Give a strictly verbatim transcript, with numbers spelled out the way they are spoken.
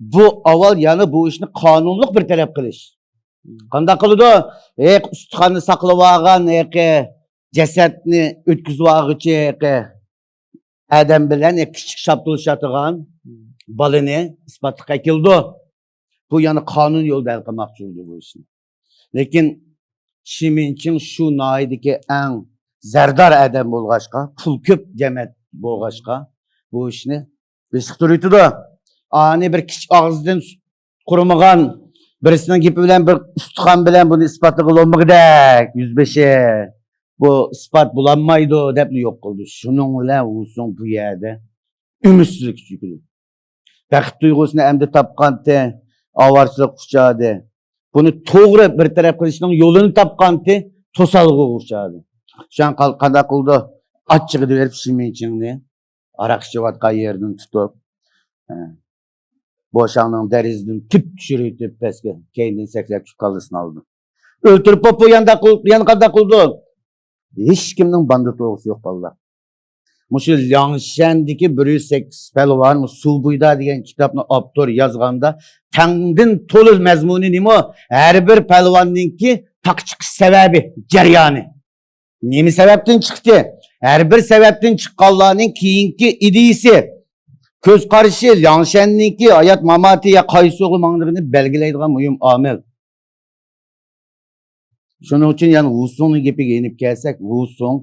بۇ ئاۋۋال يەنە بۇ ئىشنى قانۇنلۇق بىر تەرەپ قىلىش. قانداق قىلىدۇ؟ ھېق ئۇستىخاننى ساقلىۋالغان، ھېقى جەسەتنى ئۆتكۈزۈۋالغۇچى، ھېقى ئادەم بىلەن، ھېقى كىچىك شاپتۇلۇشاتىدىغان بالىنى ئىسپاتلىق ئەكېلىدۇ. بۇ يەنە قانۇن يولىدا ھەل قىلماقچى بولىدۇ بۇ ئىشنى. لېكىن شى مىنچىڭ شۇ ناھىيىدىكى ئەڭ زەردار ئادەم بولغاچقا، پۇل كۆپ جەمەت بولغاچقا، بۇ ئىشنى بېسىقتۇرۇۋېتىدۇ. ئانى بىر كىچىك ئاغزىدىن سۈت قۇرۇمىغان بىرسىنىڭ گېپى بىلەن، بىر ئۇستىخان بىلەن بۇنى ئىسپاتلىغىلى بولمىغۇدەك، يۈزبېشى. بۇ ئىسپات بولالمايدۇ دەپلا يوق قىلدى. شۇنىڭ بىلەن ۋۇسۇڭ بۇ يەردە ئۈمىدسىزلىككە چۆكىدۇ. بەخت تۇيغۇسىنى ئەمدى تاپقانتى، ئاۋارىچىلىققا ئۇچرىدى. بۇنى توغرا بىر تەرەپ قىلىشنىڭ يولىنى تاپقانتى، توسالغۇغا ئۇچرىدى. شۇڭا قال-، قانداق قىلدى؟ ئاچچىقىدا بېرىپ شى مىنچىڭنى ھاراق ئىچىۋاتقان يېرىدىن تۇتۇپ، ھە، بوشاڭنىڭ دېرىزىسىدىن تۈپ چۈشۈرۈۋېتىپ پەسكە، كەينىدىن سەكرەپ چۈشۈپ كاللىسىنى ئالدى. ئۆلتۈرۈپ بوپتۇ، يەنە قانداق قىل-، يەنە قانداق قىلدى؟ ھېچكىمنىڭ باندا توغرىسى يوق، بالىلار. مۇشۇ لياڭشەندىكى بىر يۈز سەككىز پەلۋان، سۇ بويىدا دېگەن كىتابنى ئاپتور يازغاندا، تەڭدىن تولۇل مەزمۇنى نېمە؟ ھەر بىر پەلۋاننىڭكى تاغقا چىقىش سەۋەبى، جەريانى. نېمە سەۋەبتىن چىقتى؟ ھەر بىر سەۋەبتىن چىققانلارنىڭ كېيىنكى ئىدىيىسى، كۆز قارىشى، لياڭشەننىڭكى ھايات ماماتى يا قايسىغا ماڭىدىغىنى بەلگىلەيدىغان مۇھىم ئامىل. شۇنىڭ ئۈچۈن يەنە ۋۇسۇڭنىڭ گېپىگە يېنىپ كەلسەك، ۋۇسۇڭ